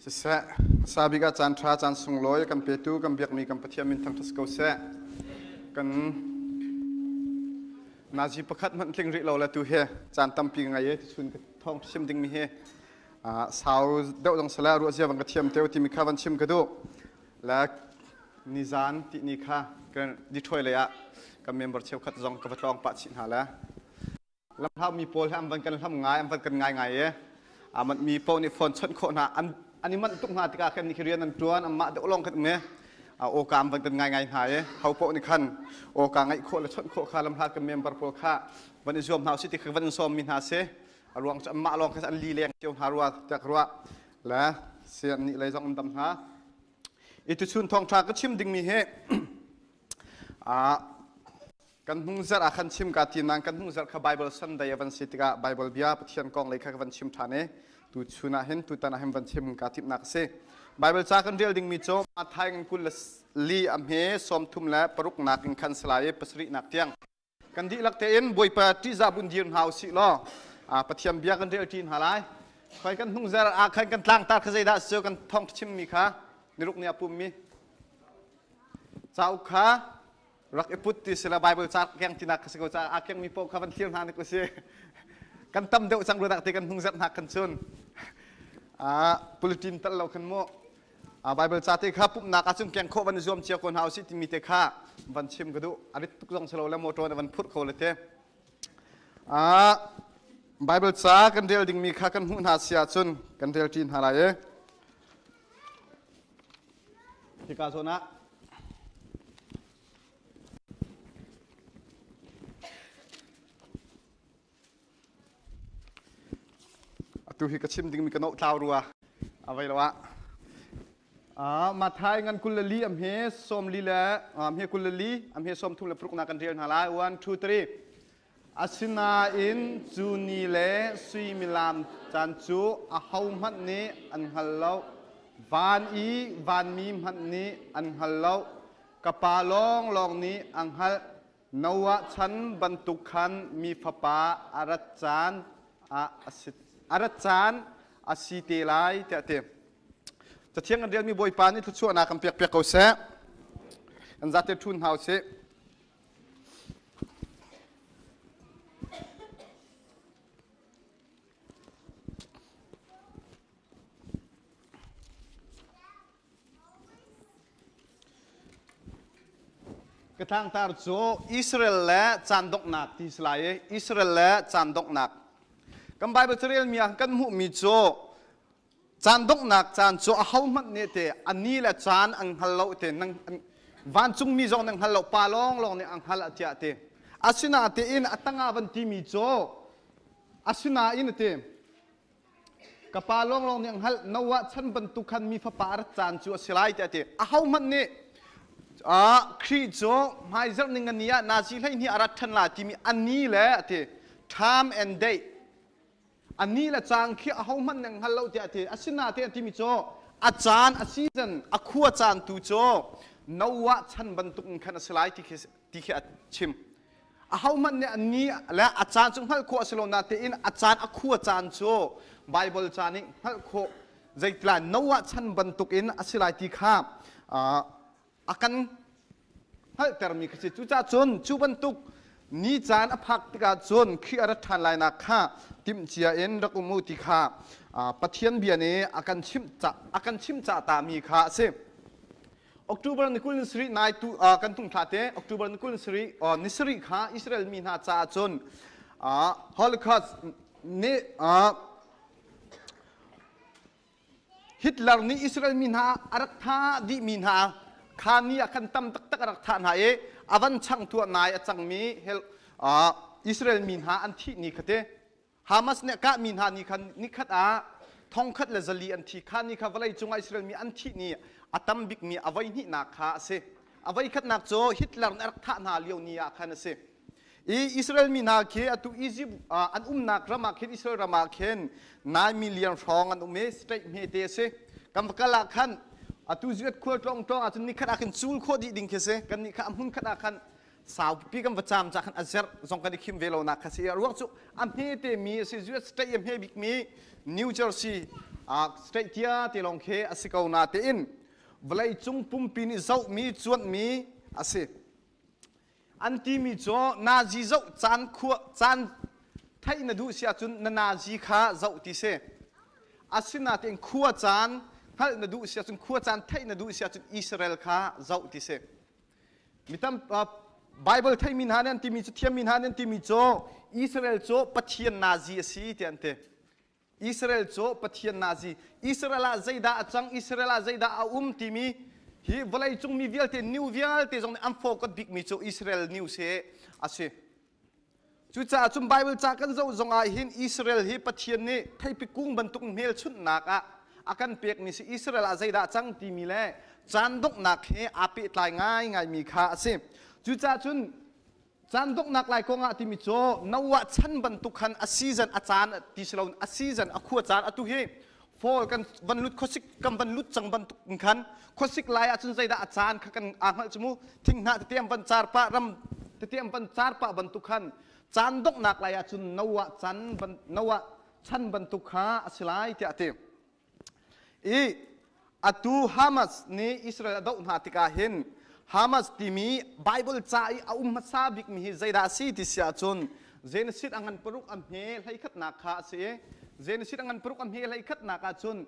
Siseh, hmasa bik ah caan ṭha caan sunglawi kan petu kan biakmi kan Pathian min thangṭhat ko seh. Kan nazi pakhat hmanh tling rih lo le tu hi caan tampi ka ngei i tuchun ka thawng chim dingmi hi sau deuh zong sala ruah zia van ka thiam teo timi kha van chim ka duh. Le nizan ti ni kha kan Detroit lei ah kan member cheukhat zong ka va tlawng pah chih hna le Lamhlau pawl he an van kan hlam ngai, an van kan ngai ngai i aa manhmi paoh nih phone chawnh khawh hna an an i manh tuk hna tikah khin khi rian an ṭuan anmah deuh lawng khan um i awka an van kan ngai ngai hna i ho paoh nih khan awka ngaih khawh le chawnh khawh kha lamhlat kan member pawl kha van i zuam hna usih ti kha van in sawmmi hna si. A ruang cu anmah lawng kha an li leng cio hna rua tiah ka ruah. Le sian nih lei zong an dam hna. I tuchun thawngṭha ka chim dingmi hi Kan hnungzarh ah khan chim ka ti nain kan hnungzarh kha Bible Sunday a van si tikah Bible bia Pathian kong lei kha ka van chim ṭhan i tuchun ah hin tutan ah hin van chim kaa timhnak a si. Bible ca kan rel dingmi cu Matthai ngan 24 a hme 36 nak in khan salai i pasarihnak tiang. Kan dihlak tein Bawipa ṭihzah bun dir hna usih law Pathian bia kan rel ṭi hna lai. Khoi kan hnungzarh ah khan kan tlangtar kha zeidah a si kan thawng chimmi kha niruk ni a pummi cauk kha rak i put ti sila Bible ca keng tinak ka si ko caah aa kengmi paoh kha van thlir hna nik usi kan tam deuh cang rudak te kan hnung zerh hna kan cun bulletin tal lo khan mu Bible ca te kha pumhnak ahcun keng khawh van i zuam cia ko hna usih timi te kha van chim ka duh a rit tuk zong si lo le motor na van phurh kho le te Bible ca kan rel dingmi kha kan hmuh hna si ahcun kan rel ṭi hna lai i Hika zawn ah atu hi ka chim dingmi ka noh tlau rua a vei lo ah Mathai ngan 24 am he 40 le am he 24 am he 36 na kan rel hna lai 1 2 3 Asinain cu ni le suimilam caan cu ahohmanh nih an hngal lo. Van i vanmi hmanh nih an hngal lo. Ka Pa lawnglawng nih a hngalh. Noah chan bantuk khan mi Fapa a rat caan ah a si, a rat caan a si te lai tiah a ti. Cathiang kan relmi Bawipa nih thluachuahnak kan pekpiak ko seh. Kan zate ṭhun hna usih. Ka tlangtar cu Israel le caan donghnak ti si lai i Israel le caan donghnak. Kan Bible carelmi ah kan hmuhmi cu Caan donghnak caan cu ahohmanh nih te a ni le caan an hngal lo te nang vancungmi zong nan hngal lo pa lawnglawng nih an hngal tiah ti. Asinain a tangah van timi cu asinain a ti ka pa lawnglawng nih an hngalh Noah chan bantuk khan mi fapa a rat caan cu a si lai tiah a ti. Ahohmanh nih Khrih cu hmaizarh ning a ni ah nazi 12 a rat ṭhan lai timi a ni le a ti time and date A ni le caan khi ahohmanh nih an hngal lo tiah a ti. Asinain a timi cu a caan, a season, a khua caan tu cu Noah chan bantuk in khan a si lai ti khi, ti khi a chim. Ahohmanh nih a ni le a caan cu hngalh khawh a si lo natein a caan, a khua caan cu Bible ca nih hngalh khawh zeitilai Noah chan bantuk in a si lai ti kha a kan hngalhtermi kha si. Cucaah cun cu bantuk ni caan a phak tikah cun Khrih a rat ṭhan lainak kha timhcia in rak um u ti kha Pathian bia nih a kan chimh a kan chimh cah tami kha a si. October ni 27 nai tu kan tung thla te October ni 27 ni sarih kha Israel mi hna caah cun Holocaust nih Hitler nih Israel mi hna a rak thah dihmi hna kha ni ah khan tam taktak a rak thah hna i a van changtu ah nai a cangmi Israel mi hna an thih ni kha te Hamas nih a kahmi hna ni khan nikhat ah thongkhat le zali an thi kha ni kha vawlei cungah Israel mi an thih ni a tam bikmi a voi hnihnak kha a si. A voi khatnak cu Hitler nih a rak thah hna lio ni ah khan a si. I Israel mi hna khi atu Egypt an umnak ram ah khin Israel ram ah khin 9 million hrawng an um i state hmete a si. Kan va kal ah khan atu zuat khual tlawng tlawng ahcun nikhat ah khin cul khawh dih ding khi si. Kan nih kha a hmun khat ah khan saupi kan va caam ca khan a zerh zong kan i khim ve lo nak kha si. A ruang cu a hmete mi a si. US state a hme bik mi New Jersey. State tia te lawng khi a si ko na tein vawlei cung pumpi nih zohmi cuanhmi a si. An timi cu nazi zoh caan khua caan theih na duh si ahcun na nazi kha zoh ti si. Asinain khua caan hngalh na duh si ahcun khua caan theih na duh si ahcun Israel kha zoh ti si. Mi tam Bible theimi hna nih an timi cu thiammi hna nih an timi cu Israel cu Pathian nazi a si tiah an ti. Israel cu Pathian nazi. Israel ah zeidah a cang, Israel ah zeidah a um timi hi vawleicung mi vialte new vialte zong nih an focus bikmi cu Israel news hi a si. Cucaah cun Bible ca kan zoh zong ah hin Israel hi Pathian nih theipi kung bantuk hmelchunhnak ah a kan pekmi si Israel ah zeidah a cang timi le caan donghnak he aa pehtlai ngaingaimi kha a si. Cucaah cun Caan donghnak lai kong ah timi cu Noah chan bantuk khan a season a caan ti si loin a season a khua caan atu hi fall kan van lut khuasik kan van lut cang bantuk in khan khuasik lai ahcun zeidah a caan kha kan aa hngalh cu mu thinghnah tete an van car pah ram tete an van car pah bantuk khan caan donghnak lai ahcun Noah chan ban Noah chan bantuk kha a si lai tiah a ti. I atu Hamas nih Israel a doh hna tikah hin Hamas timi Bible ca i a um hmasa bikmi hi zeidah a si ti si ahcun Genesis a ngan paruk a hme hleikhatnak kha a si i Genesis a ngan paruk a hme hleikhatnak ahcun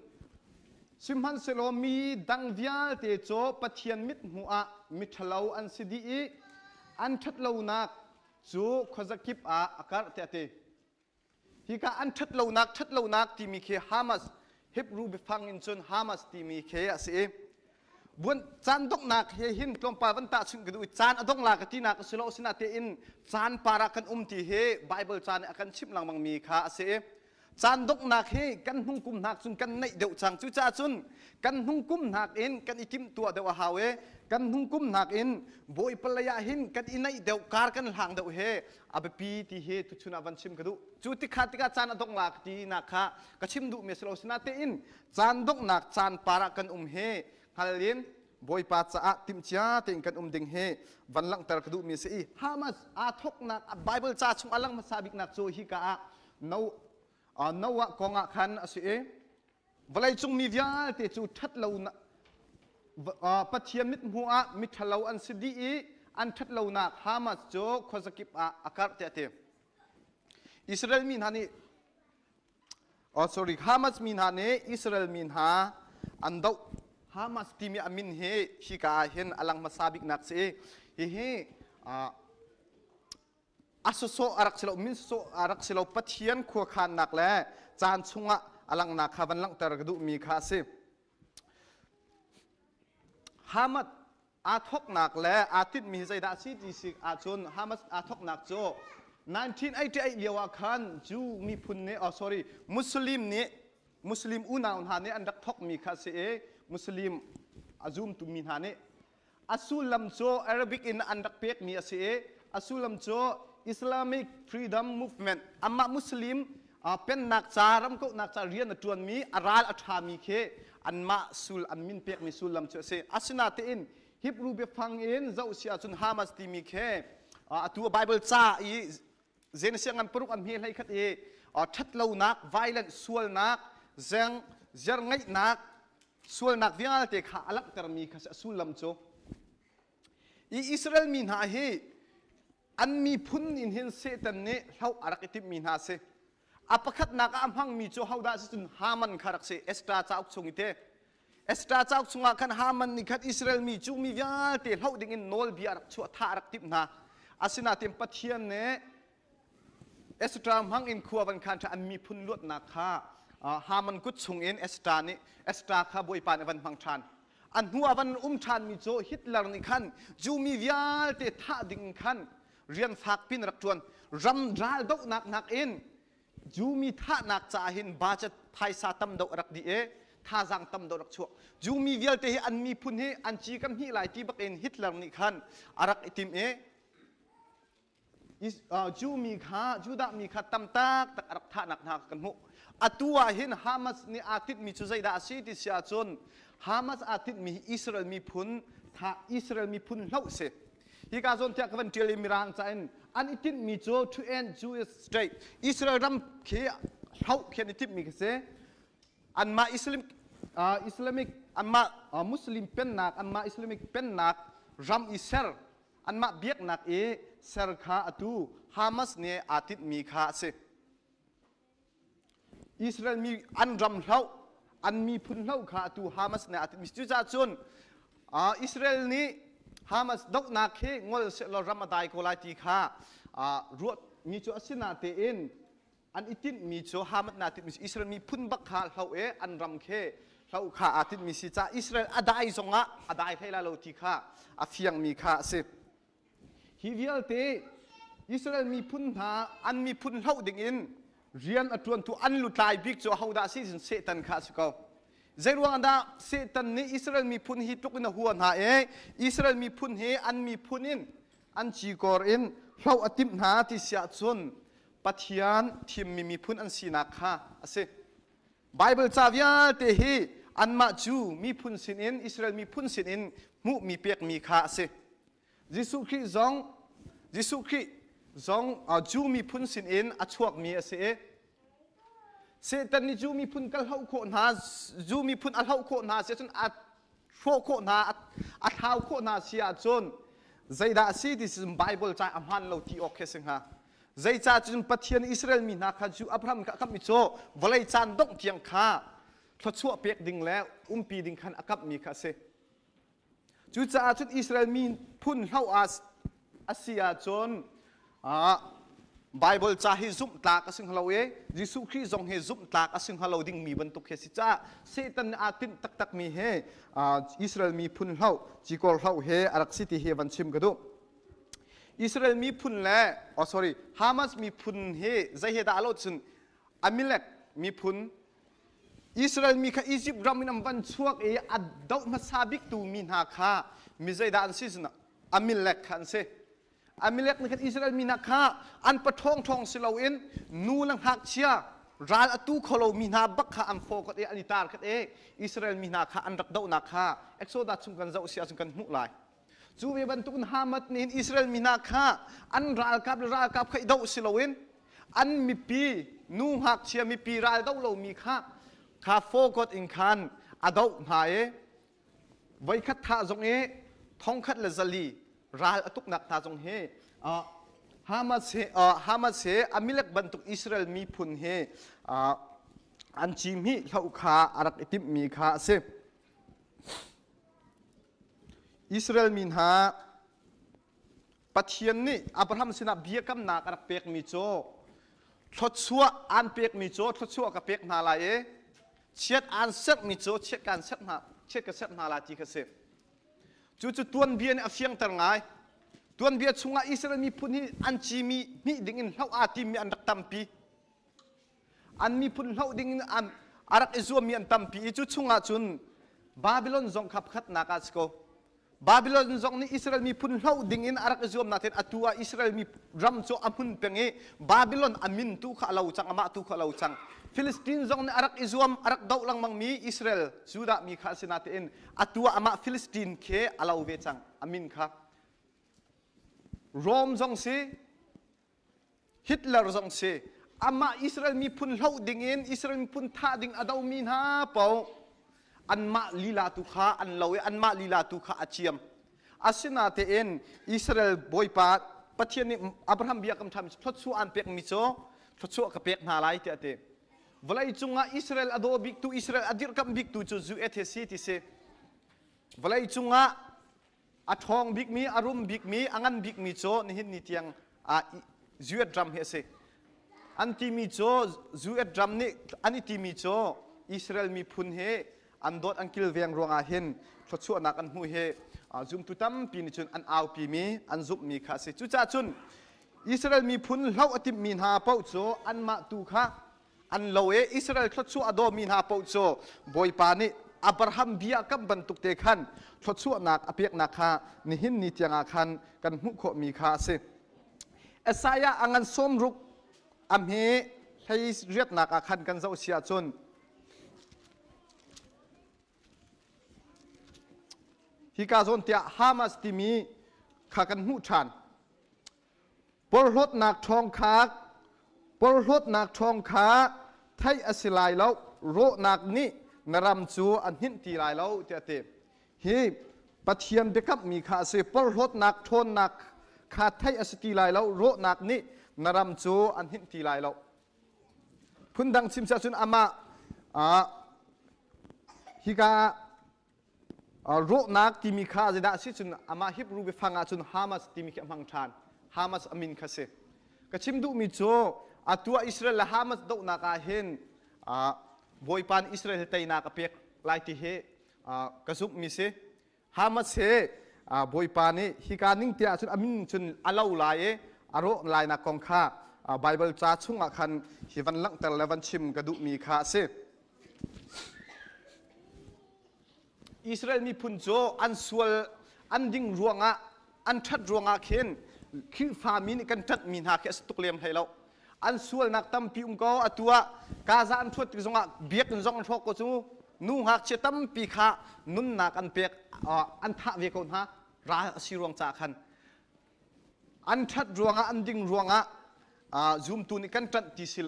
sihmanhsehlaw mi dang vialte cu Pathian mithmuh ah miṭhalo an si dih i an ṭhatlonak cu khuazakip ah a karh tiah a ti. Hika an ṭhatlonak ṭhatlonak timi khi Hamas Hebrew biafang in cun Hamas timi khi a si i buan caan donghnak he hin tlawmpal van tahchunh ka duh i caan a dong la ka tinak a si lo asinain caan par ah kan um ti hi Bible ca nih a kan chimh lengmang mi kha a si i caan donghnak hi kan hnung kum hnak cun kan naih deuh cang cucaah cun kan hnung kum hnak in kan i timhtuah deuh a hau i kan hnung kum hnak in Bawipa lei ah hin kan i naih deuh kar kan hlang deuh he a biapi ti hi tuchun ah van chim ka duh cu tikha tikah caan a dongh la ka ti nak kha ka chim duhmi a si lo sinatein caan donghnak caan par ah kan um hi hngal in Bawipa caah timhcia tein kan um ding hi van langhter ka duhmi a si i Hamas aa thawknak Bible ca chung a lang hmasa biknak cu hika ah no Noah kong ah khan a si i Vawleicung mi vialte cu ṭhatlonak Pathian mithmuh ah miṭhalo an si dih i an ṭhatlonak Hamas cu khuazakip ah a karh tiah a ti. Israel mi hna nih oh sorry Hamas mi hna nih Israel mi hna an doh. Hamas timi a min hi hika ah hin a lang hmasa biknak si i hihi a sawsawh a rak si lo min sawsawh a rak si lo Pathian khuakhannak le caan chungah a langhnak kha van langhter ka duhmi kha a si. Hamas aa thawknak le aa tinhmi hi zeidah a si ti si ahcun Hamas aa thawknak cu 1988 lio ah khan Jew miphun nih oh sorry Muslim nih Muslim unau hna nih an rak thawkmi kha a si i Muslim a zumtu mi hna nih A sullam cu Arabic in an rak pekmi a si i a sullam cu Islamic Freedom Movement amah Muslim pennak ca ramkohnak ca rian a ṭuanmi a ral a ṭhami khi anmah sul an min pekmi sullam cu a si. Asinain Hebrew biafang in zoh si ahcun Hamas timi khi atu Bible ca i Genesis ngan paruk an hme hlei khat i ṭhatlonak, violent sualnak, zeng zerngeihnak sualnak vialte kha a langhtermi kha a sullam cu i Israel mi hna hi an miphun in hin Satan nih hloh a rak i timhmi hna a si. A pakhatnak ah a hmangmi cu hodah si cun Haman kha rak si Esther cauk chung i te. Esther cauk chungah khan Haman nih khan Israel mi cu mi vialte hloh dingin nawlbia a rak chuah thah a rak timh hna. Asinain Pathian nih Esther hmang in khua van khan an miphun luatnak kha Haman kut chungin Esther nih Esther kha Bawipa nih a van hmang ṭhan. A hnu ah van um ṭhanmi cu Hitler nih khan Jew mi vialte thah ding khan rian fak pin rak ṭuan. Ram ral dohnak nakin Jew mi thahnak caah hin budget phaisa tam deuh a rak dih i thazaang tam deuh rak chuak. Jew mi vialte hi an miphun hi an ci kan hnih lai ti bakin Hitler nih khan a rak i tim i Jew mi kha Judah mi kha tam taktak a rak thahnak hna kan hmuh. Atu ah hin Hamas nih aa tinhmi cu zeidah a si ti si ahcun Hamas aa tinhmi hi Israel miphun thah Israel miphun hloh si. Hika zawn tiah ka van ṭial i Mirang ca in an i tinhmi cu to end Jewish state Israel ram khi hloh khi an i timhmi khi si. Anmah Islam, Islamic anmah Muslim pennak anmah Islamic pennak ram i ser anmah biaknak i ser kha atu Hamas nih aa tinhmi kha a si. Israel mi an ram hloh an miphun hloh kha atu Hamas nih aa tinhmi cucaah cun Israel nih Hamas dohnak hi ngol sehlaw ram a dai ko lai ti kha ruahmi cu a si natein an i tinhmi cu Hamas naa tinhmi cu Israel miphun bak kha hloh i an ram khi hloh kha aa tinhmi si caah Israel a dai zongah a dai hlei lai lo ti kha a fiangmi kha a si. Hi vialte Israel miphun hna an miphun hloh dingin rian a ṭuantu an lutlai bik cu ahodah si Satan kha a si ko. Zeiruang dah Satan nih Israel miphun hi tluk in a hua hna i Israel miphun hi an miphun in an cikawr in hloh a timh hna ti si ahcun Pathian thimmi miphun an sinak kha a si. Baibal ca vialte hi anmah cu miphun sinin Israel miphun sinin hmuhmi pekmi kha a si. Jesuh Khrih zong Jesuh Khrih zong Jew miphun sinin a chuakmi a si i Satan nih Jew miphun ka hloh khawh hna Jew miphun a hloh khawh hna si ahcun a hrawh khawh hna a thlau khawh hna si ahcun zeidah a si ti si Bible ca a hmaan lo ti awk khi a si hnga. Zeicah cun Pathian Israel mi hna kha cu Abraham kha a kamhmi cu vawlei caan dongh tiang kha thluachuah pek ding le umpi ding khan a kamhmi kha a si. Cucaah cun Israel mi phun hloh ah a si ahcun Bible ca hi zumh tlak a si hnga lo i Jesuh Khrih zong hi zumh tlak a si hnga lo dingmi bantuk khi a si caah Satan nih aa tinh taktakmi hi Israel miphun hloh, cikawr hloh he a rak si ti hi van chim ka duh. Israel miphun le oh sorry Hamas miphun hi zei he dah a lo cun Amalek miphun Israel mi kha Izipt ram in an van chuak i a doh hmasa biktu mi hna kha mi zeidah an si cun Amalek kha an si. Amalek nih khan Israel mi hna kha an paṭhawng ṭhawng si loin nu le ngakchia ral a tu kho lomi hna bak kha an fawh khat i an i tar khat i Israel mi hna kha an rak dohnak kha Exodus chung kan zoh si ahcun kan hmuh lai. Cu ve bantukin Hamas nih hin Israel mi hna kha an ralkap le ralkap kha i doh si loin an mipi nu ngakchia mipi ral doh lomi kha kha fawkawt in khan a doh hna i voikhat thah zong i thongkhat le zali ral a tuknak hna zong hi Hamas he Hamas he Amalek bantuk Israel miphun he an cihmih hloh kha a rak i timhmi kha a si. Israel mi hna Pathian nih Abraham sinah biakamnak a rak pekmi cu thluachuah aan pekmi cu thluachuah ka pek hna lai i chiat aan serhmi cu chiat kaan serh hna chiat ka serh hna lai ti kha si. Cucu tuanbia nih a fiangter ngai. Tuanbia chungah Israel miphun hi an cimi hmih dingin hloh aa timmi an rak tampi. An miphun hloh ding in an a rak i zuammi an tampi i cu chungah cun Babylon zong kha pakhatnak ah si ko. Babylon zong nih Israel miphun hloh ding in a rak i zuam nain atu ah Israel mi ram cu a hmun peng i Babylon a min tu kha a lo cang, amah tu kha a lo cang. Philistine zong nih a rak i zuam, a rak doh lengmang mi Israel Judah mi kha a si natein atu ah amah Philistine khi a lo ve cang, a min kha. Rome zong si, Hitler zong si amah Israel miphun hloh dingin Israel miphun thah ding a domi hna paoh anmah lila tu kha an lo i anmah lila tu kha a ciam. Asinatein Israel Bawipa Pathian nih Abraham biakam ṭhami thluachuah an pekmi cu thluachuah ka pek hna lai tiah a ti. Vawlei cungah Israel a daw biktu Israel a dirhkamh biktu cu Zuethesi ti si. Vawlei cungah A ṭhawng bikmi, a rum bikmi, a ngan bikmi cu nihin ni tiang ah US ram hi a si. An timi cu US ram nih an i timi cu Israel miphun hi an dawt an kilveng ruangah hin thluachuahnak an hmuh hi zumtu tampi nih cun an aupimi an zumhmi kha a si. Cucaah cun Israel miphun hloh a timhmi hna paoh cu anmah tu kha an lo i Israel thluachuah a dawmi hna paoh cu Bawipa nih Abraham biakam bantuk te khan thluachuahnak a peknak kha nihin ni tiangah khan kan hmuh khawhmi kha a si. Isaiah a ngan 60 a hme hlei riatnak ah khan kan zoh si ahcun hika zawn tiah Hamas timi kha kan hmuh ṭhan. Porhlawtnak ṭhawng kha porhlawtnak ṭhawng kha theih a si lai lo. Rawhnak nih na ram cu a hninh ti lai lo, tiah a ti. Hi Pathian biakammi kha a si. Porhlawtnak ṭhawnnak kha theih a si ti lai lo. Rawhnak nih na ram cu a hninh ti lai lo. Phundang chim ahcun amah hika rawhnak timi kha zeidah a si cun amah Hebrew biafang ahcun Hamas timi khi a hmang ṭhan. Hamas a min kha si. Ka chim duhmi cu atu ah Israel le Hamas dohnak ah hin Bawipa nih Israel teinak a pek lai ti hi ka zumhmi si. Hamas hi Bawipa nih hika ning tiah cun a min cun a lo lai i a rawh lainak kong kha Baibal ca chungah khan hi van langhter le van chim ka duhmi kha a si. Israel miphun cu an sual an ding ruangah an ṭhat ruangah khin Khrihfami nih kan ṭanhmi hna khi a si tuk lem hlei lo. An sualnak tampi um ko. Atu ah Gaza an ṭhuat tik zongah biakinn zong an hrawk ko cu. Nu ngakchia tampi kha nunnak an pek an thah ve ko hna ral a si ruang caah khan. An ṭhat ruangah an ding ruangah zumtu nih kan ṭanh ti si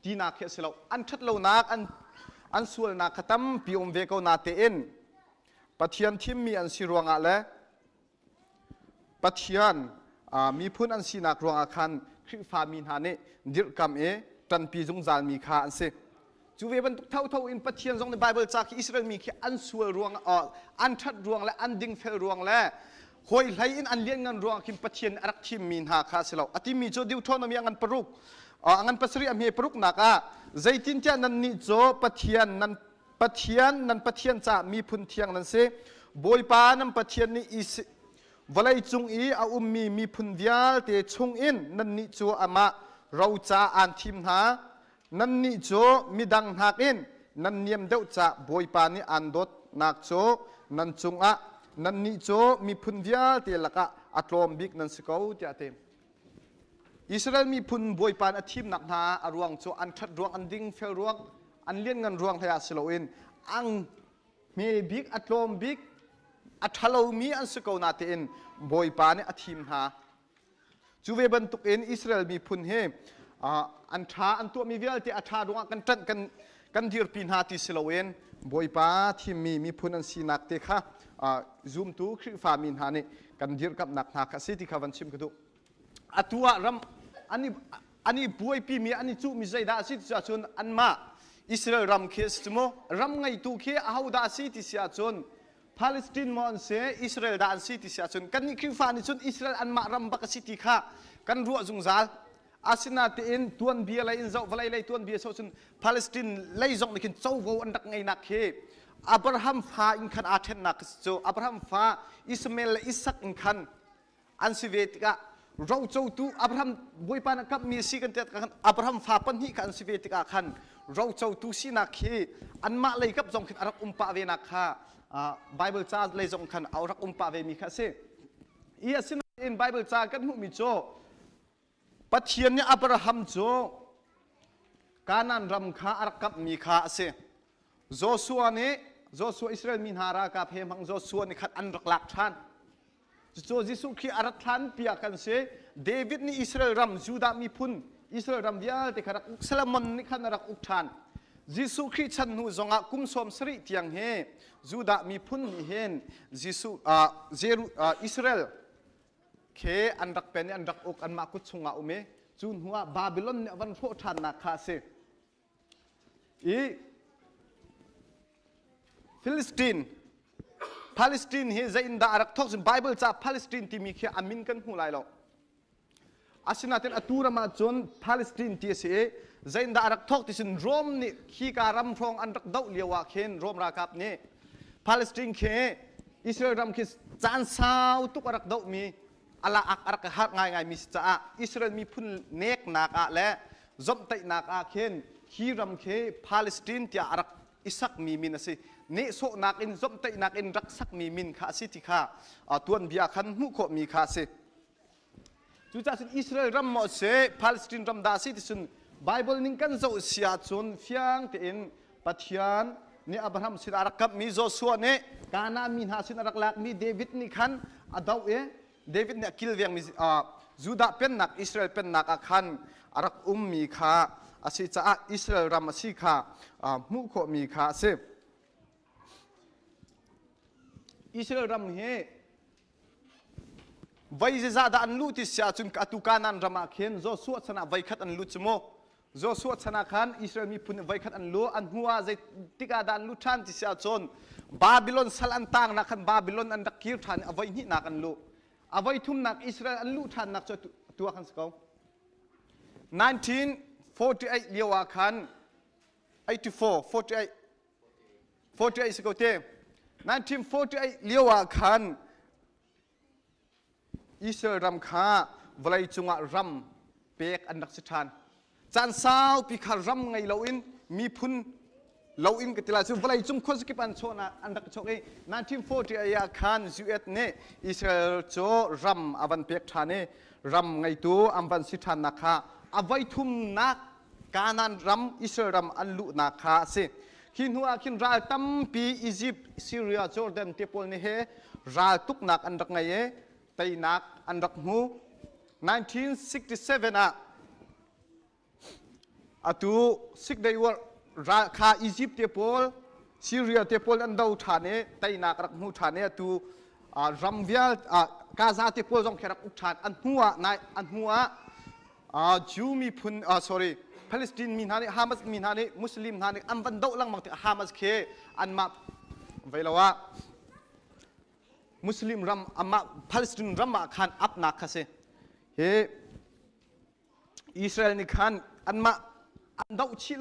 tinak khi a si lo. An ṭhat lonak an an sualnak kha tampi um ve ko na tein Pathian thimmi an si ruangah le Pathian miphun an sinak ruangah khan Khrihfami hna nih dirhkamh i ṭanpi zungzalmi kha an si. Cu ve bantuk thotho in Pathian zong nih Baibal ca khi Israel mi khi an sual ruang an ṭhat ruang le an dingfel ruang le hawi hlei in an lianngan ruang khin Pathian nih a rak thimmi hna kha a si lo. A timi cu Deuteronomy a ngan paruk a ngan pasarih a hme paruknak ah zeitintiah nannih cu Pathian nan Pathian nan Pathian caah miphun thiang nan si. Bawipa nan Pathian nih vawlei cung i a ummi miphun vialte chungin nannih cu amah roca aan thim hna. Nannih cu midang nakin nan niam deuh caah Bawipa nih aan dawtnak cu nan cungah nannih cu miphun vialte lakah a tlawm bik nan si ko tiah a ti. Israel miphun Bawipa a thimnak hna a ruang cu an ṭhat ruang, an dingfel ruang, an lianngan ruang hlei ah si loin ang hme bik, a tlawm bik, a ṭhalomi an si ko natein Bawipa nih a thim hna. Cu ve bantukin Israel miphun hi an ṭha, an tuahmi vialte a ṭha ruangah kan ṭanh, kan, kan dirpi hna ti si loin Bawipa thimmi miphun an sinak te kha zumtu Khrihfami hna nih kan dirkamhnak hna kha a si ti kha van chim ka duh. Atu ah ram an i buaipimi an i cuhmi zeidah a si ti ahcun anmah Israel ram khi a si cu mu. Ram ngeitu khi ahodah a si ti si ahcun Palestine maw an si Israel dah an si ti si ahcun kannih Khrihfa nih cun Israel anmah ram bak a si ti kha kan ruah zungzal. Asinain tuanbia lei in zoh vawlei lei tuanbia zoh cun Palestine lei zong nih khin covo an rak ngeinak khi Abraham fa in khan aa ṭhennak cu Abraham fa Ishmael le Isak in khan an si ve tikah rocotu Abraham Bawipa na kamhmi a si kan ti khan Abraham fa pahnih kha an si ve tikah khan rocotu sinak khi anmah lei kap zong khin a rak um pah ve nak kha Bible ca lei zong khan a rak um pah ve mi kha a si. I asinain Bible ca kan hmuhmi cu Pathian nih Abraham cu Kanaan ram kha a rak kamhmi kha a si. Joshua nih Joshua Israel mi hna ralkap he hmang Joshua nih khan an rak lak ṭhan. Cucu Jesuh Khrih a rat hlan piah kan si. David nih Israel ram, Judah miphun, Israel ram vialte kha rak uk. Solomon nih khan a rak uk ṭhan. Jesuh Khrih chan hnu zongah kum 70 tiang hi Judah miphun nih hin Jesuh, Israel khi an rak pen i an rak uk, anmah kut chungah um i cu hnuah Babylon nih a van hrawh ṭhannak kha a si. I Philistine Palestine hi zei in dah a rak thawk cun Bible ca Palestine timi khi a min kan hmu lai lo. Asinain atu ram ah cun Palestine ti a si i zei in dah a rak thawk ti cun Rome nih khika ram hrawng an rak doh lio ah khin Rome ralkap nih Palestine khi Israel ram khi caan sau tuk a rak dohmi ala ak a rak harh ngaingaimi si caah Israel miphun neknak ah le zomhtaihnak ah khin hi ram khi Palestine tiah a rak i sakmi min a si. Nehsawhnak in zomhtaihnak in rak sakmi min kha a si ti kha tuanbia khan hmuh khawhmi kha a si. Cucaah cun Israel ram maw si Palestine ram dah a si ti cun Bible ning kan zoh si ahcun fiang tein Pathian nih Abraham sin a rak kamhmi Joshua nih Kanaan mi hna sin a rak lakmi David nih khan a doh i David nih a kilvengmi Judah pennak Israel pennak ah khan a rak ummi kha a si caah Israel ram a si kha hmuh khawhmi kha a si. Israel ram hi voi zeizah dah an luh ti si ahcun atu Kanaan ram ah khin Joshua chan ah voi khat an lut cu mu. Joshua chan ah khan Israel miphun voi khat an lu an hnu ah zei tikah dah an lut ṭhan ti si ahcun Babylon sal an tangnak khan Babylon an rak kir ṭhan i a voi hnihnak an luh. A voi thumnak Israel an luh ṭhannak cu tu ah khan si ko. 1948 lio ah khan 84 48 48 si ko te 1948 lio ah khan Israel ram kha vawlei cungah ram pek an rak si ṭhan. Caan saupi kha ram ngei loin miphun loin ka ti lai cu vawlei cung khuazakip an chawhnak an rak chawk i 1948 ah khan US nih Israel cu ram a van pek ṭhan i ram ngeitu an van si ṭhannak kha a voi thumnak Kanaan ram Israel ram an luhnak kha a si. Hi hnu ah khin ral tampi Egypt, Syria, Jordan te pawl nih he ral tuknak an rak ngei i teinak an rak hmu. 1967 ah atu Six Day War ral kha Egypt te pawl Syria te pawl an do ṭhan i teinak rak hmu ṭhan i atu ram vial Gaza te pawl zong khi rak uk ṭhan an hnu ah nai an hnu ah Jew miphun sorry Palestine mi hna nih Hamas mi hna nih Muslim hna nih an van doh lengmang tik Hamas khi anmah vei lo ah Muslim ram amah Palestine ram ah khan apnak kha si hi Israel nih khan anmah an doh chih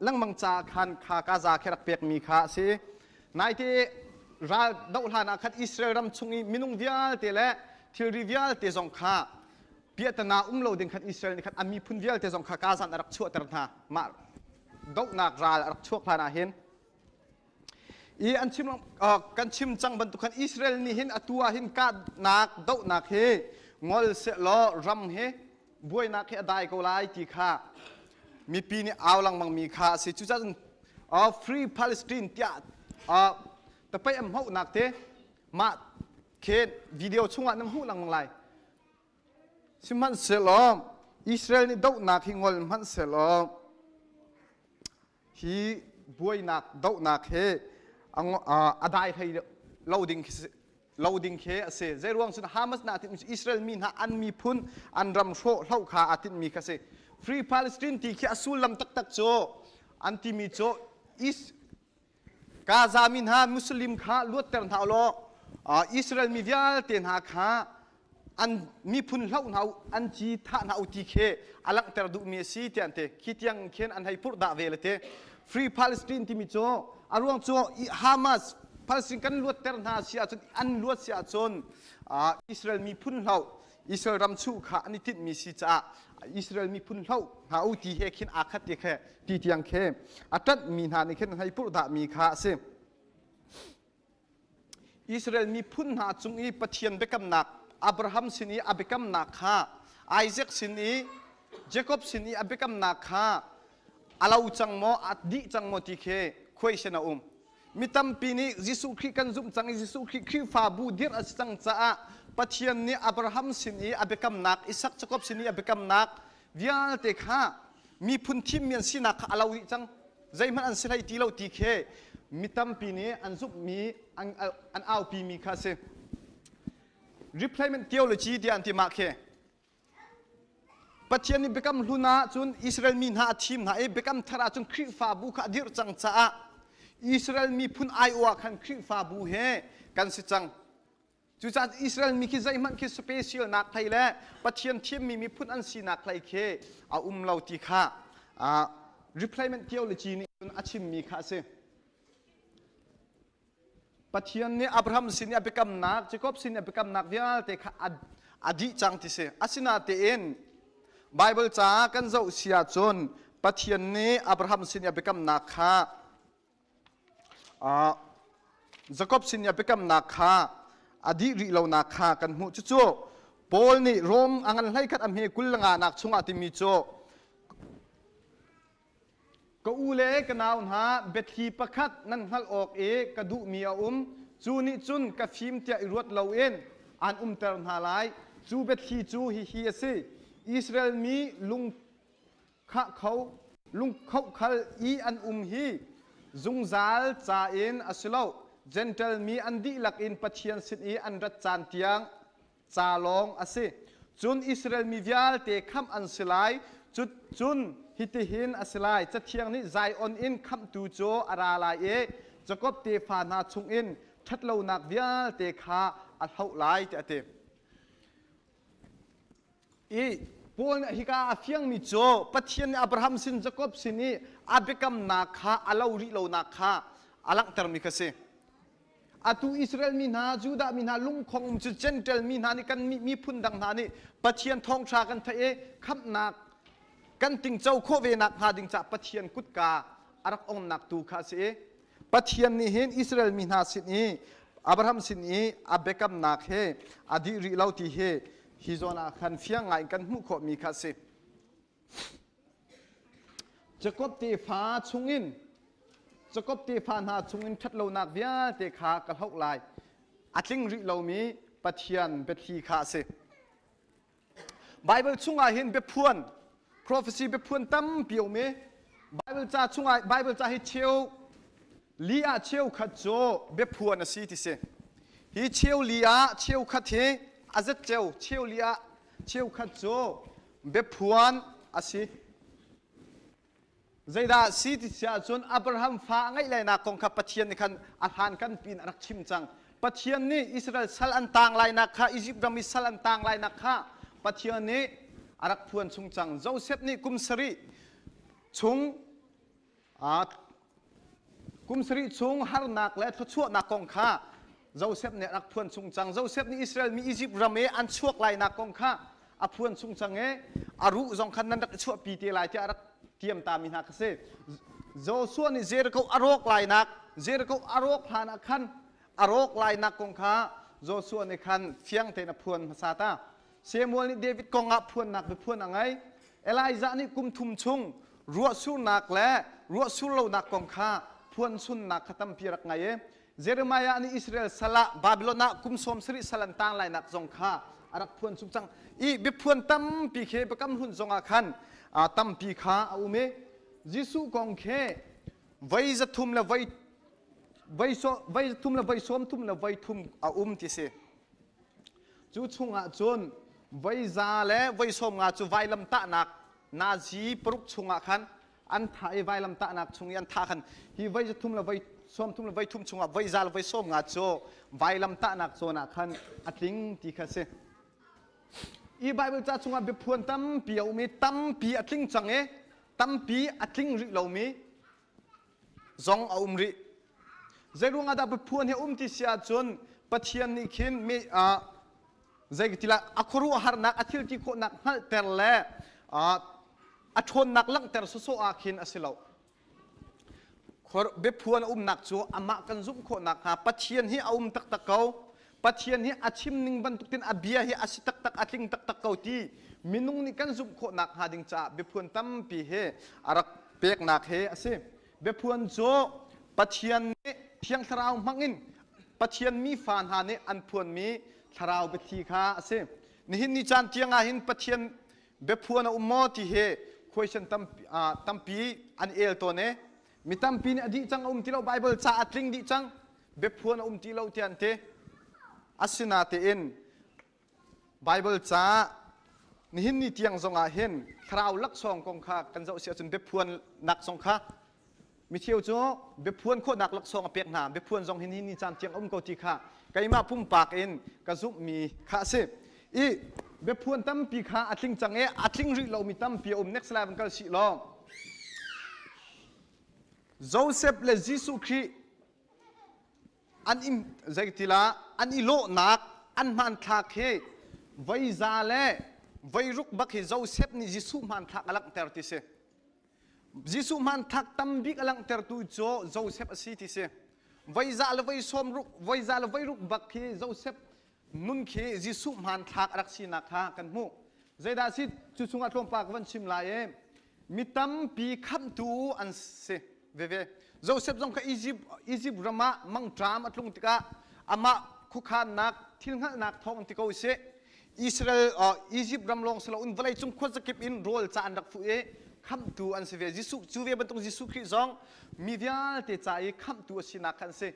lengmang ca khan kha Gaza khi rak pekmi kha a si naite ral doh hlan ah khan Israel ram chung i minung vialte le thilri vialte zong kha piahtana um lo ding khan Israel nih khan a miphun vialte zong kha Gaza a rak chuahter hna mah dohnak ral a rak chuak hlan ah hin i an chim kan chim cang bantuk khan Israel nih hin atu ah hin kahnak dohnak hi ngol sehlaw ram hi buainak hi a dai ko lai ti kha mipi nih au lengmang mi kha a si cucaah cun Free Palestine tiah tapai am hauhnak te mah khen video chungah nan hmuh lengmang lai Sihmanhsehlaw Israel nih dohnak hi ngol hmanhsehlaw hi buainak dohnak hi a dai hlei lo ding lo ding khi a si. Zeiruang cun Hamas na tinhmi cu Israel mi hna an miphun an ram hrawh hloh kha aa tinhmi kha si. Free Palestine ti khi a sullam taktak cu an timi cu Gaza mi hna Muslim kha luatter hna law Israel mi vialte hna kha an miphun hloh hna u an ci thah hna u ti khi a langhter duhmi a si tiah an ti khi tiang khin an hei purh dah ve le ti Free Palestine timi cu a ruang cu Hamas Palestine kan luatter hna si ahcun an luat si ahcun Israel miphun hloh Israel ram chuh kha an i tinhmi si caah Israel miphun hloh hna u ti he khin aa khat ti khe ti tiang khi a ṭanhmi hna nih khin hei purhdahmi kha a si. Israel miphun hna cung i Pathian biakamnak Abraham sin i a biakamnak kha Isaac sin i Jacob sin i a biakamnak kha a lo cang maw a dih cang maw ti khi question a um. Mi tampi nih Jesuh Khrih kan zumh cang i Jesuh Khrih Khrihfabu dirh a si cang caah Pathian nih Abraham sin i a biakamnak, Isak Jacob sin i a biakamnak vialte kha miphun thimmi an sinak kha a lo dih cang. Zeihmanh an si hlei ti lo ti khi mi tampi nih an zumhmi, an aupimi kha a si. Replacement theology tiah an ti mah khi. Pathian nih biakam hlun ah cun Israel mi hna a thim hna i biakam thar ah cun Khrihfabu kha a dirh cang caah Israel miphun aiawh ah khan Khrihfabu he kan si cang. Cucaah Israel mi khi zeihmanh khi special nak hlei le Pathian thimmi miphun an sinak hlei khi a um lo ti kha replacement theology nih cun a chimmi kha a si. Pathian nih Abraham sin i a biakamnak, Jacob sin i a biakamnak vialte kha a dih cang ti si. Asinain Baibal ca kan zoh si ahcun Pathian nih Abraham sin i a biakamnak kha Jacob sin i a biakamnak kha a dih rih lonak kha kan hmuh. Cucu Paul nih Rom a ngan hleikhat a hme 20 le nganak chungah timi cu Ka u le ka nau hna, biathli pakhat nan hngalh awk i ka duhmi a um. Cu nih cun ka fim tiah i ruat loin aan umter hna lai. Cu biathli cu hihi a si: Israel mi lung khah kho. Lungkhohkhal i an um hi zungzal ca in a si lo. Jentail mi an dihlak in Pathian sin i an rat caan tiang ca lawng a si. Cun Israel mi vialte khamh an si lai. Cun hitihin a si lai. Cathiang nih Zion in khamhtu cu a ra lai i Jakob tefa hna chungin ṭhatlonak vialte kha a hloh lai tiah a ti. I Paul nih hika a fiangmi cu Pathian nih Abraham sin Jakob sin i a biakamnak kha a lo rih lonak kha a langhtermi kha si. Atu Israel mi hna, Judah mi hna lungkhong um cu Gentile mi hna nih kan miphun dang hna nih Pathian thawngṭha kan theih i khamhnak kan tingco khawh ve nak hnga ding caah Pathian kutka a rak ongnak tu kha a si i Pathian nih hin Israel mi hna sin i Abraham sin i a biakamnak he a dih rih lo ti hi hi zawn ah khan fiang ngai in kan hmuh khawhmi kha a si. Jakob tefa chungin Jakob tefa hna chungin ṭhatlonak vialte kha ka hloh lai. A tling rih lomi Pathian biathli kha a si. Bible chungah hin biaphuan prophecy biaphuan tampi a um i Bible ca chungah Bible ca hi cheu li ah cheu khat cu biaphuan a si ti si. Hi cheu li ah cheu khat hi a zat ceu cheu li ah cheu khat cu biaphuan a si. Zeidah si ti si ahcun Abraham fa a ngeih lainak kong kha Pathian nih khan a hlan kan piin a rak chim cang. Pathian nih Israel sal an tang lainak kha Izipt ram i sal an tang lainak kha Pathian nih a rak phuan chung cang. Joseph nih kum sarih chung kum sarih chung harnak le thluachuahnak kong kha Joseph nih a rak phuan chung cang. Joseph nih Israel mi Izipt ram i an chuak lainak kong kha a phuan chung cang i a ruh zong khan nan rak i chuahpi te lai tiah a rak tiam ta mi hna kha si. Joshua nih Jericho a rawk lainak Jericho a rawk hlan ah khan a rawk lainak kong kha Joshua nih khan fiang tein a phuan hmasa ta. Samuel nih David kong ah phuannak biaphuan a ngei. Elijah nih kum thum chung ruahsurnak le ruahsur lonak kong kha phuan sunnak kha tampi a rak ngei i Jeremiah nih Israel sal ah Babylon ah kum sawm sarih sal an tang lainak zong kha a rak phuan chung cang. I biaphuan tampi khi biakam hlun zong ah khan tampi kha a um i Jesuh kong khi voi 300 le voi voi voi 300 le voi 30 le voi thum a um ti si. Cu chungah cun voi 100 le voi 50 cu vailam tahnak nazi paruk chungah khan an thah i vailam tahnak chung i an thah khan hi voi 300 le voi 30 le voi thum chungah voi 100 le voi 50 cu vailam tahnak zawn ah khan a tling ti kha si. I Bible ca chungah biaphuan tampi a um i tampi a tling cang i tampi a tling rih lomi zong a um rih. Zeiruang ah dah biaphuan hi a um ti si ahcun Pathian nih khin mi zeitila a khuaruahharnak a thil ti khawhnak hngalhter le a ṭhawnnak langhter sawsawh ah khin a si lo. Biaphuan a umnak cu amah kan zumh khawh nakhnga Pathian hi a um taktak ko. Pathian hi a chim ning bantukin a bia hi a si taktak a tling taktak ko ti minung nih kan zumh khawh nakhnga ding caah biaphuan tampi hi a rak peknak hi a si. Biaphuan cu Pathian nih Thiang Thlarau hmangin Pathian mi fa hna nih an phuanmi thlarau biathli kha a si. Nihin ni caan tiang ah hin Pathian biaphuan a um maw ti hi question tampi an el tawn i mi tampi nih a dih cang a um ti lo Bible ca a tling dih cang biaphuan a um ti lo tiah an ti. Asinatein Bible ca nihin ni tiang zong ah hin thlarau laksawng kong kha kan zoh si ahcun biaphuannak zong kha micheu cu biaphuan khawhnak laksawng a pek hna biaphuan zong hi nihin ni caan tiang a um ko ti kha keimah pumpak in ka zumhmi kha a si i biaphuan tampi kha a tling cang i a tling rih lomi tampi a um next slide van kal sih law Joseph le Jesuh Khrih an i zeitila an i lawhnak an hmanthlak hi voi 100 le voi ruk bak hi Joseph nih Jesuh hmanthlak a langhter ti si. Jesuh hmanthlak tam bik a langhtertu cu Joseph a si ti si. Voi 100 le voi 60 voi 100 le voi ruk bak hi Joseph nun khi Jesuh hmanthlak a rak sinak kha kan hmuh. Zeidah si cu chungah tlawmpal ka van chim lai i mi tampi khamhtu an si veve. Joseph zong kha Egypt, Egypt ram ah mangṭam a tlung tikah amah khuakhannak thil hngalhnak thawng ti ko sih Israel Egypt ram lawng si loin vawleicung khuazakip in rawl ca an rak fuh i Khamhtu an si ve. Jesuh cu ve bantuk Jesuh Khrih zong mi vialte ca i khamhtu a sinak kha an si.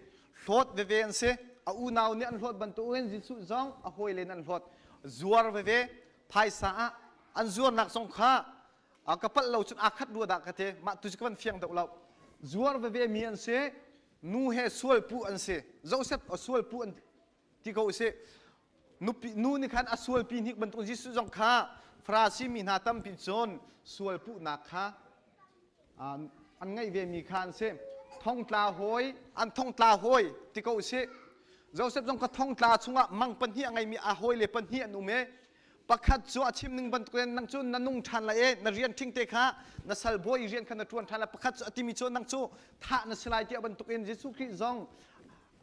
Hlawt veve an si. A unau nih an hlawt bantukin Jesuh zong a hawile nih an hlawt. Zuar veve phaisa ah an zuarnak zong kha ka palh lo cun aa khat rua dah ka ti. Mah tu cu ka van fiang deuh lo. Zuar veve mi an si. Nu he sual puh an si. Joseph sual puh an ti ko usih. Nupi, nu nih khan a sualpi hnik bantuk Jesuh zong kha Farasi mi hna tampi cun sual puhnak kha an ngeih ve mi kha an si. Thongtla hawi, an thongtla hawi ti ko usih. Joseph zong kha thongtla chungah mang pahnih a ngeimi a hawile pahnih an um i pakhat cu a chim ning bantukin nang cu na nung ṭhan lai i na rian ṭhing te kha na sal bawi rian kha na ṭuan ṭhan lai. Pakhat cu a timi cu nang cu thah na si lai tiah bantukin Jesuh Khrih zong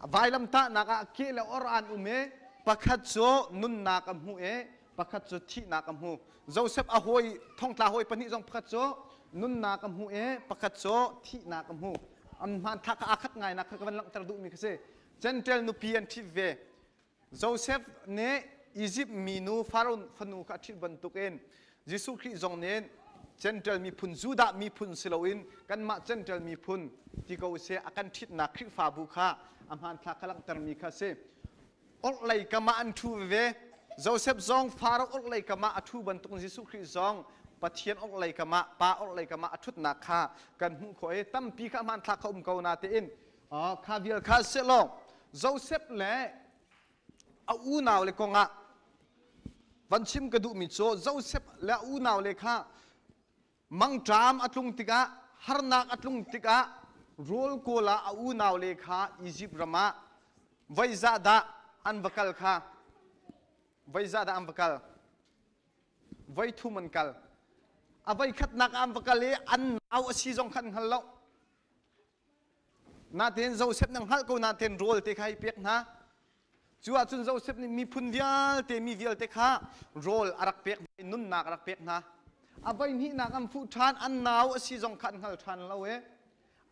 Vailamtahnak ah ke le or an um i pakhat cu nunnak a hmu i pakhat cu thihnak a hmu. Joseph a hawi thongtla hawi pahnih zong pakhat cu nunnak a hmu i pakhat cu thihnak a hmu. An hmanthlak kha aa khat ngainak kha ka van langhter duhmi kha si. Gentile nupi an ṭhit ve. Joseph nih Izipt minu Faraoh fanu kha a ṭhit bantukin Jesuh Khrih zong nih Gentile miphun Judah miphun si loin kanmah Gentile miphun ti ko seh a kan ṭhitnak Khrihfabu kha a hmanthlak kha langhtermi kha a si. Orhlei kam ah an ṭhu veve. Joseph zong Faraoh orhlei kam ah a ṭhu bantukin Jesuh Khrih zong Pathian orhlei kam ah Pa orhlei kam ah a ṭhutnak kha kan hmuh khawh i tampi kha hmanthlak kha um ko natein kha vial kha sehlaw Joseph le a unau le kongah van chim ka duhmi cu Joseph le a unau le kha mangṭam a tlung tikah harnak a tlung tikah rawl kawl ah a unau le kha Izipt ram ah voi zah dah an va kal kha voi zah dah an va kal voi thum an kal a voi khatnak ah an va kal i an nau a si zong kha an hngal lo. Natein Joseph na hngalh ko natein rawl te kha hei pek hna. Cu ahcun Joseph nih miphun vialte mi vialte kha rawl a rak pek hna i nunnak a rak pek hna. A voi hnihnak an fuh ṭhan, an nau a si zong kha an hngal ṭhan lo i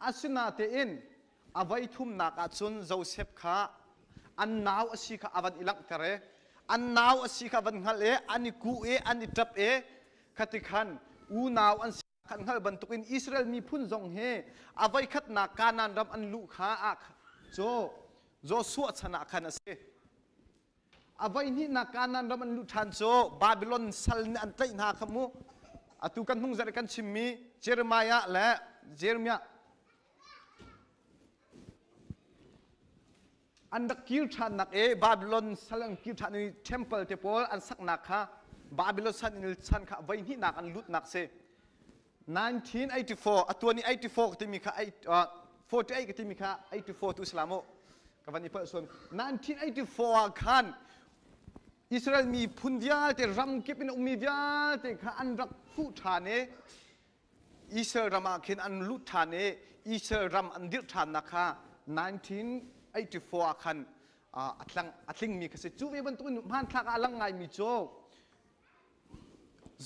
asinatein a voi thumnak ahcun Joseph kha an nau a si kha a van i langhter i an nau a si kha van hngalh i an i kuh i an i ṭap i khati khan unau an si kan hngalh bantukin Israel miphun zong hi a voikhatnak Kanaan ram an luh kha ah cu Joshua chan ah khan a si. A voihnihnak Kanaan ram an luh ṭhan cu Babylon sal nih an tlaih hna kha mu. Atu kan hnung zarh kan chimmi Jeremiah le Jeremiah an rak kir ṭhannak i Babylon sal an kir ṭhan i temple te pawl an saknak kha Babylon san in chan kha voihnihnak an lutnak si. 1984 atuan i 84 timi kha 48 ka timi kha 84 tu si la mu ka van i palh suan 1984 ah khan Israel miphun vialte ram kip in ummi vialte kha an rak fuh ṭhan i Israel ram ah khin an lut ṭhan i Israel ram an dirh ṭhannak kha 1984 ah khan a tlang a tlingmi kha si. Cu ve bantukin hmanthlak ah a lang ngaimi cu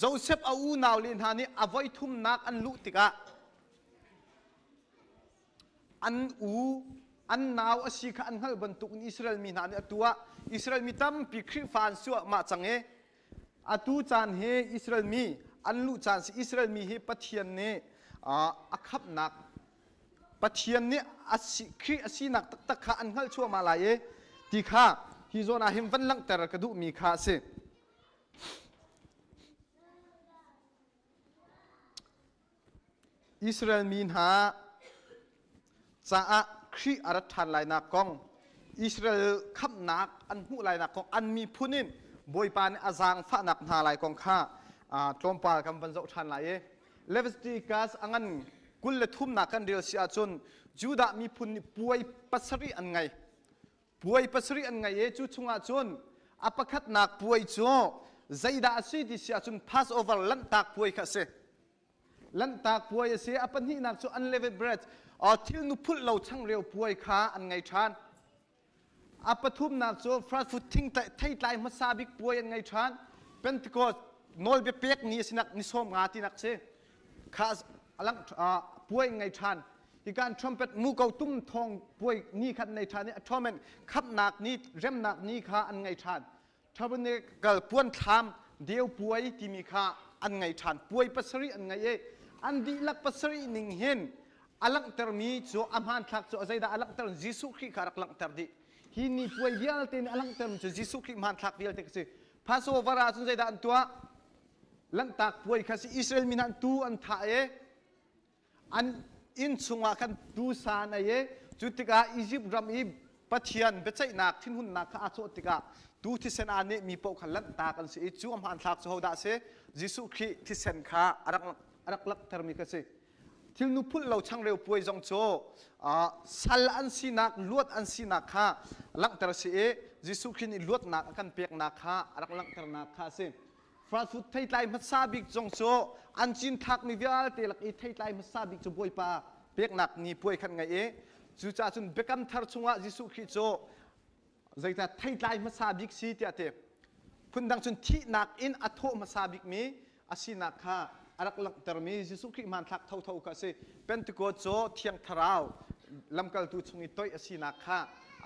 Joseph a unau le hna nih a voi thumnak an luh tikah an u an nau a si kha an hngalh bantukin Israel mi hna nih atu ah Israel mi tampi Khrihfa an si mah cang i Atu caan hi Israel mi an luh caan si. Israel mi hi Pathian nih a khamhnak Pathian nih a si, Khrih a sinak taktak kha an hngalh chuahmah lai i ti kha hi zawn ah hin van langhter ka duhmi kha a si. Israel mi hna caah Khrih a rat ṭhan lainak kong, Israel khamhnak an hmuh lainak kong, an miphun in Bawipa nih a zaangfahnak hna lai kong kha tlawmpal kan van zoh ṭhan lai i Leviticus a ngan 23nak kan rel si ahcun Judah miphun nih puai pasarih an ngei. Puai pasarih an ngei i cu chungah cun a pakhatnak puai cu zeidah a si ti si ahcun Passover Lanhtak puai kha a si. Lanhtak puai a si. A pahnihnak cu unleavened bread, thilnu phulh lo changreu puai kha an ngei ṭhan. A pathumnak cu first fruit thing theitlai hmasa bik puai an ngei ṭhan. Pentecost nawlbia pek ni a sinak ni sawm nga tinak si. Kha alang puai ngei ṭhan. Hikan trumpet muko tum thawng puai ni kha an nei ṭhan i atonement khamhnak ni remnak ni kha an ngei ṭhan. Tabernacle puan thlam deu puai timi kha an ngei ṭhan. Puai pasarih an ngei i An dihlak pasarih ning hin a langhtermi cu a hmanthlak cu a zeidah a langhter? Jesuh Khrih kha a rak langhter dih. Hi ni puai vialte nih a langhtermi cu Jesuh Khrih hmanthlak vialte kha si. Passover ah cun zeidah an tuah? Lanhtak puai kha si. Israel mi hna an tuu an thah i an inn chungah khan tuusa an ei i cu tikah Izipt ram i Pathian biaceihnak thinhunnak kha aa cawh tikah tuu thisen aa nehmi paoh kha lanhtak an si i cu a hmanthlak cu hodah a si? Jesuh Khrih thisen kha a rak langhtermi kha si. Thilnu phulh lo changreu puai zong cu sal an sinak, luat an sinak kha langhter a si i Jesuh Khrih nih luatnak a kan peknak kha a rak langhternak kha a si. Firstfood theitlai hmasa bik zong cu an cinthlakmi vialte lak i theitlai hmasa bik cu Bawipa peknak ni puai khan ngei i cucaah cun biakam thar chungah Jesuh Khrih cu zeicah theitlai hmasa bik si tiah ti. Phundang cun thihnak in a thawh hmasa bikmi a sinak kha a rak langhtermi Jesuh Khrih hmanthlak thotho kha a si. Pentecost cu Thiang Thlarau lamkaltu chung i toih a sinak kha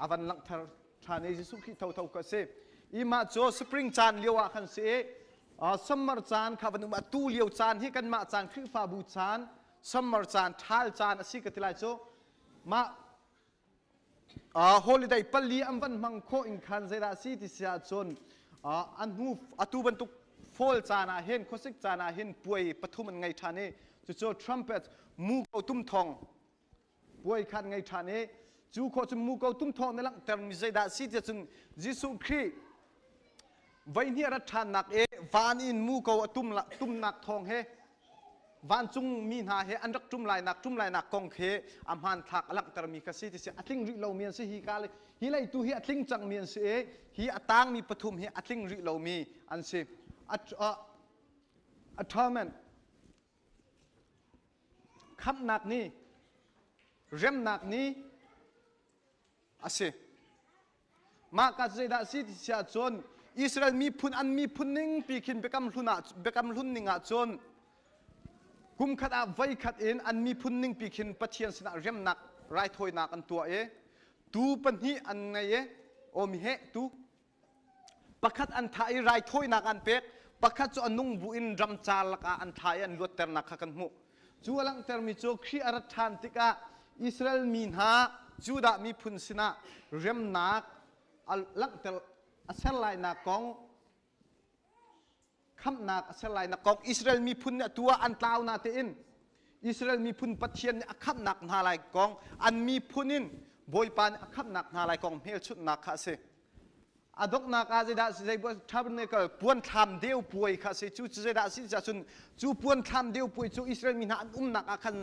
a van langhter ṭhan i Jesuh Khrih thotho kha a si. I mah cu spring caan lio ah khan si i summer caan kha van um atu lio caan hi kanmah caan Khrihfabu caan summer caan ṭhal caan a si ka ti lai cu mah holiday pali an van hmang khawh in khan zeidah si ti si ahcun an hnu atu bantuk fall caan ah hin khuasik caan ah hin puai pathum an ngei ṭhan i cucu trumpet muko tum thong puai khan ngei ṭhan i cu khawh cun muko tum thawng na langhtermi zeidah si tiah cun Jesuh Khrih voihnih a rat ṭhannak i van in muko a tumnak thawng he vancung mi hna he an rak ṭum lainak ṭum lainak kong khi a hmanthlak a langhtermi kha si ti si a tling rih lomi an si. Hi ka hi leitu hi a tling cangmi an si i hi a tangmi pathum hi a tling rih lomi an si. Atonement, khamhnak ni, remnak ni a si. Mah ka zeidah si ti si ahcun Israel miphun an miphun ning pi khin biakam hlun ah biakam hlun ning ahcun kum khat ah voi khat in an miphun ning pi khin Pathian sinah remnak raithawinak an tuah i tuu pahnih an ngei i awmi he tuu pakhat an thah i raithawinak an pek, pakhat cu a nung bu in ramcar lakah an thah i an luatternak kha kan hmuh. Cu a langhtermi cu Khrih a rat ṭhan tikah Israel mi hna Judah miphun sinah remnak a langhter a ser lainak kong, khamhnak a ser lainak kong, Israel miphun nih atu ah an tlau na tein Israel miphun Pathian nih a khamhnak hna lai kong, an miphun in Bawipa nih a khamhnak hna lai kong hmelchunhnak kha a si. A donghnak ah zeidah zei tabernacle puanthlam deu puai kha si. Cu zeidah si tiah cun cu puanthlam deu puai cu Israel mi hna an umnak ah khan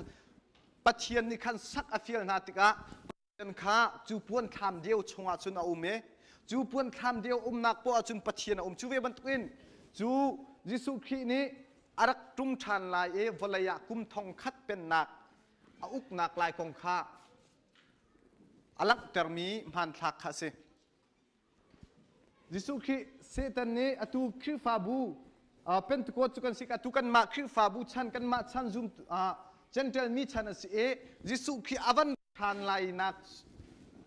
Pathian nih khan sak a fial hna tikah Pathian kha cu puanthlam deu chungah cun a um i cu puanthlam deu umnak poah cun Pathian a um. Cu ve bantukin cu Jesuh Khrih nih a rak ṭum ṭhan lai i vawlei ah kum thong khat pennak a uknak lai kong kha a langhtermi hmanthlak kha a si. Jesuh Khrih Satan nih atu Khrihfabu Pentecost cu kan si atu kanmah Khrihfabu chan kanmah chan zum Gentile mi chan a si i Jesuh Khrih a van ṭhan lai nak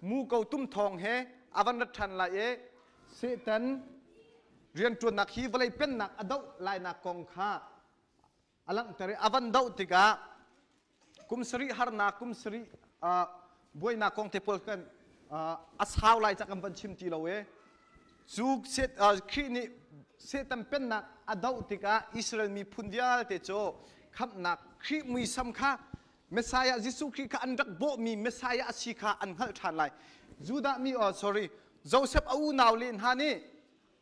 muko tum thawng he a van rat ṭhan lai i Satan rianṭuannak hi vawlei pennak a doh lainak kong kha a langhter i a van doh tikah kum sarih harnak, kum sarih buainak kong te pawl kan a sau lai cak kan van chim ti lo i cu Khrih nih Satan pennak a doh tikah Israel miphun vialte cu khamhnak Khrih muisam kha Messiah Jesuh Khrih kha an rak bawhmi Messiah a si kha an hngalh ṭhan lai. Judah mi oh sorry Joseph a unau le hna nih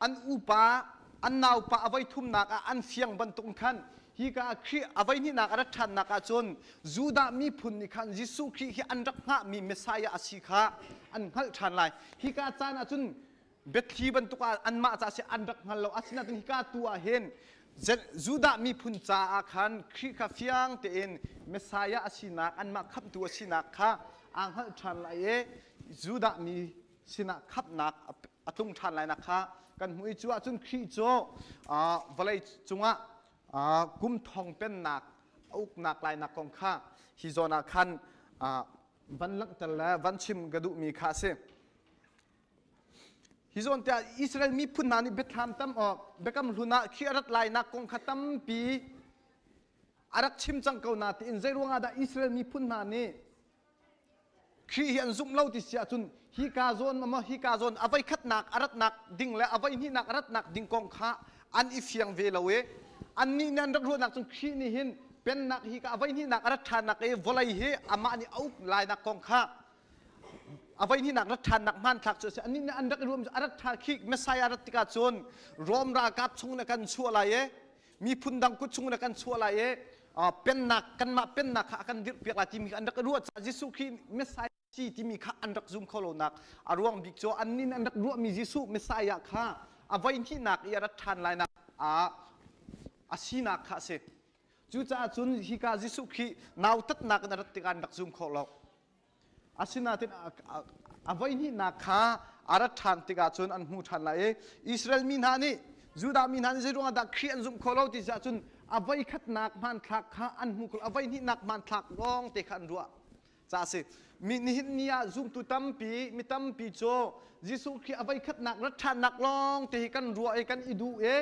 an upa an naupa a voi thumnak ah an fiang bantuk khan hika ah Khrih a voi hnihnak a rat ṭhannak ah cun Judah miphun nih khan Jesuh Khrih hi an rak hngahmi Messiah a si kha an hngalh ṭhan lai. Hika caan ah cun biathli bantuk ah anmah ca si an rak hngal lo. Asinain hika tu ah hin Judah miphun caah khan Khrih kha fiang tein Messiah a sinak, anmah khamhtu a sinak kha aa hngalh ṭhan lai i Judah mi sinah khamhnak a tlung ṭhan lainak kha kan hmuh i cu ahcun Khrih cu vawlei cungah kum thong pennak a uknak lainak kong kha hi zawn ah khan van langhter le van chim ka duhmi kha a si. Hi zawn tiah Israel miphun hna nih biathlam tam biakam hlun ah Khrih a rat lainak kong kha tampi. A rak chim cang ko na tiin zei ruangah dah Israel miphun hna nih Khrih hi an zumh lo ti si ahcun hi ka zawn maw hi ka zawn a voi khatnak a ratnak ding le a voi hnihnak a ratnak ding kong kha an i fiang ve lo i annih nih an rak ruahnak cun Khrih nih hin pennak hi ka a voi hnihnak a rat ṭhannak i vawlei hi amah nih a uk lainak kong kha a voi hnihnak rat ṭhannak hmanthlak cu a si. Annih nih an rak i ruam a rat ṭhan khi Messiah rat tikah cun Rom ralkap chung na kan chuah lai i miphun dang kut chung na kan chuah lai i pennak kanmah pennak kha a kan dirhpiak lai timi kha an rak i ruah caah Jesuh Khrih Messiah si timi kha an rak zum kho lonak a ruang bik cu annih an rak ruahmi Jesuh Messiah kha a voi hnihnak i a rat ṭhan lainak ah a sinak kha a si. Cucaah cun hika Jesuh Khrih nautatnak in a rat tikah an rak zum kho lo. Asinain a voihnihnak kha a rat ṭhan tikah cun an hmu ṭhan lai i Israel mi hna nih Judah mi hna nih zei ruangah dah Khrih an zumh khawh lo ti si ahcun a voikhatnak hmanthlak kha an hmu kho a voihnihnak hmanthlak lawng te kha an ruah ca a si. Mi nihin ni ah zumtu tampi mi tampi cu Jesuh Khrih a voikhatnak rat ṭhannak lawng te hi kan ruah i kan i duh i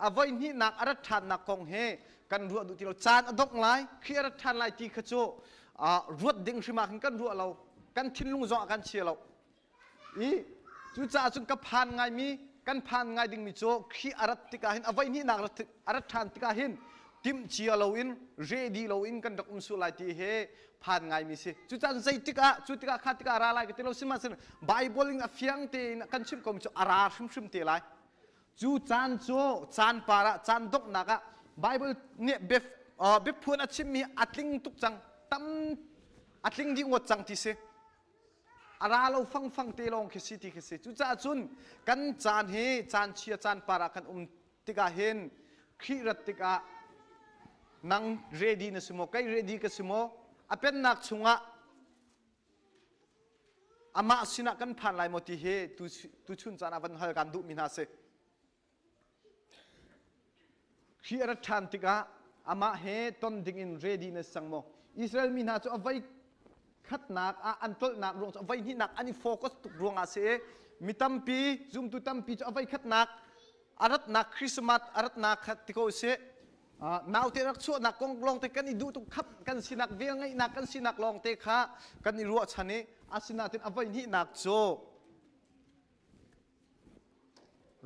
a voihnihnak a rat ṭhannak kong hi kan ruah duh ti lo. Caan a dongh lai, Khrih a rat ṭhan lai ti kha cu ruat ding hrim ah khin kan ruah lo, kan thinlung zong ah kan chia lo. I cucaah cun ka phan ngaimi kan phan ngai dingmi cu Khrih a rat tikah hin a voihnihnak a rat ṭhan tikah hin timh cia loin ready loin kan rak um sual lai ti hi phan ngaimi si. Cucaah zeitik ah cu tikah kha tikah ra lai ka ti lo, sihmanhsehlaw Bible in a fiang tein kan chimh komi cu a ra hrimhrim te lai. Cu caan cu caan par ah, caan donghnak ah Bible nih biaphuan a chimmi a tling tuk cang, tam a tling dih ngawt cang ti si. A ra lo fangfang te lawng khi si ti khi si. Cucaah cun kan caan hi caan chia caan par ah kan um tikah hin Khrih rat tikah nang ready na si maw, kei ready ka si maw? A pennak chungah Amah sinah kan phan lai maw ti hi tuchun caan ah van hal kan duhmi hna si. Khrih a rat ṭhan tikah amah he ton dingin ready na si cang maw? Israel mi hna cu a voi khatnak ah an tlolhnak ruang cu a voi hnihnak an i focus tuk ruangah si i mi tampi zumtu tampi cu a voi khatnak a ratnak Christmas a ratnak kha ti ko sih, naute rak chuahnak kong lawngte kan i duh tuk, khap kan sinak, vel ngeihnak kan sinak lawngte kha kan i ruahchan i asinain a voi hnihnak cu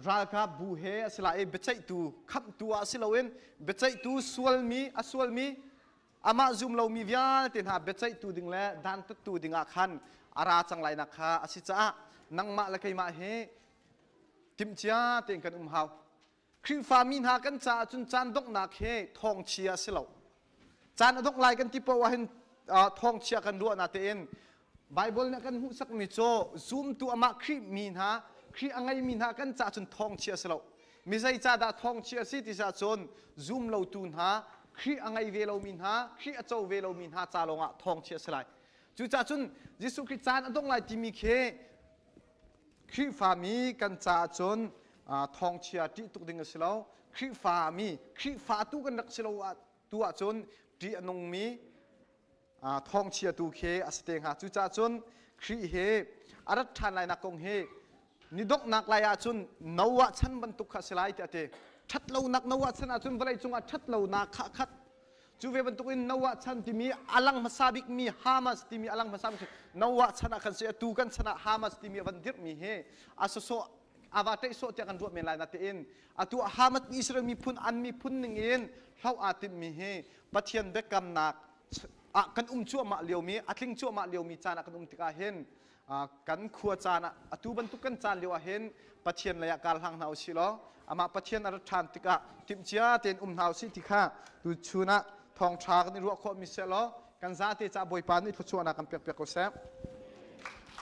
ralkap bu he a si lai i biaceihtu khamhtu ah si loin biaceihtu sualmi a sualmi amah zum lomi vialte hna biaceihtu ding le dantattu ding ah khan a ra cang lai nak kha a si caah nangmah le keimah hi timhcia tein kan um hau. Khrihfami hna kan caah cun caan donghnak hi thawngchia a si lo. Caan a dongh lai kan ti paoh ahhin thawngchia kan ruah natein Baibal nih a kan hmuhsakmi cu zumtu amah Khrih mi hna, Khrih a ngeimi hna kan caah cun thawngchia a si lo. Mi zeicahdah thawngchia a si ti ahcun zum lotu hna, Khrih a ngei ve lomi hna, Khrih a co ve lomi hna ca lawngah thawngchia a si lai. Cucaah cun Jesuh Khrih caan a dongh lai timi khi Khrihfami kan caah cun thawngchia ṭih tuk ding a si lo. Khrihfami, Khrihfa tu kan rak si lo tu ahcun ṭih a nungmi thawngchia tu khi a si te hnga. Cucaah cun Khrih hi a rat ṭhan lainak kong hi ni donghnak lai ahcun Noah chan bantuk kha a si lai tiah a ti. Ṭhatlonak Noah chan ahcun vawleicung ah ṭhatlonak kha a khat. Cu ve bantukin Noah chan timi a lang hmasa bikmi Hamas timi a lang hmasa bik Noah chan ah khan si atu kan chan ah Hamas timi a van dirhmi hi a sawsawh ava ṭeih sawh tiah kan ruah men lai na tein atu Hamas Israel miphun an miphun ning in hloh aa timhmi hi Pathian biakamnak ah kan um cuahmah liomi a tling cuahmah liomi caan ah kan um tikah hin kan khua caan ah atu bantuk kan caan lio ah hin Pathian lei ah kar hlang hna usih law amah Pathian a rat ṭhan tikah timhcia tein um hna usih ti kha tuchun ah thawngṭha kan i ruah khawhmi seh law kan zate caah Bawipa nih thluachuahnak kan pek piak ko seh.